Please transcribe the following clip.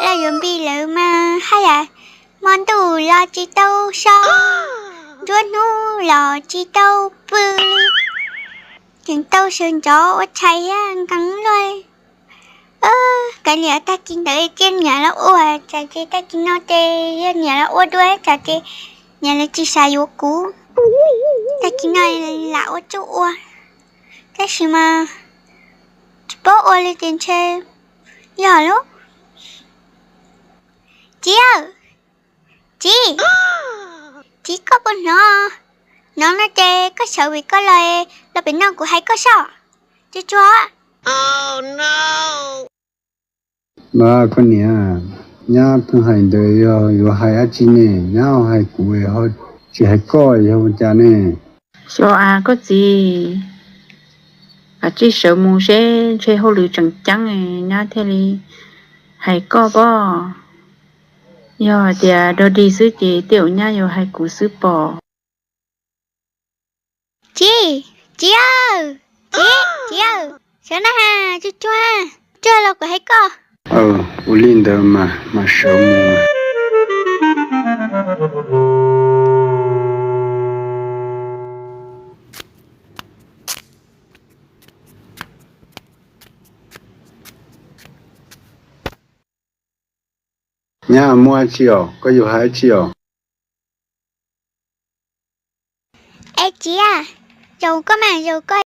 Laj yuav npij lawv mas haj yam, hmo ntuj los tsis tau so, nruab hnub los tsis tau pw, tseem tau sawv ntxov ua tshais thiab nkees luaj. Kav liam, tag kis ntawd thiaj niam los ua, tsam ces tag kis no ces yog niam los ua dua tsam ces niam lawv tsis xav yuav kuv. Tag kis no lam ua tsuj ua, tab sis mas tsis paub ua li ces ntshe yog lauj. Txiv, txiv, txiv, koj puas hnov? Hnov no ces koj sawv vim koj los, los pem no kuv hais koj soj. Tsuag tsuag. Koj niam, nyab pheej hais ntawd yog yuav hais dab tsi ne? Nyab ho hais kuv ho tsis hais koj yog ua cas ne? Xyov as koj txiv, kav tsij sawv mus seb ntshe hauj lwm tseem ceeb nyab thiaj li hais koj pob. Yog hais tias dog dig xwb ces tej zaum nyab yuav hais kuv xwb pob. Txiv, txiv, txiv, txiv, sawv na has, tsuag tsuag, tsuag los kuv hais koj. Ua li ntawd mas mam sawv mus. Nyab, muaj dab tsi os? Koj yuav hais dab tsi os? Es txiv, zaum koj mas zaum koj.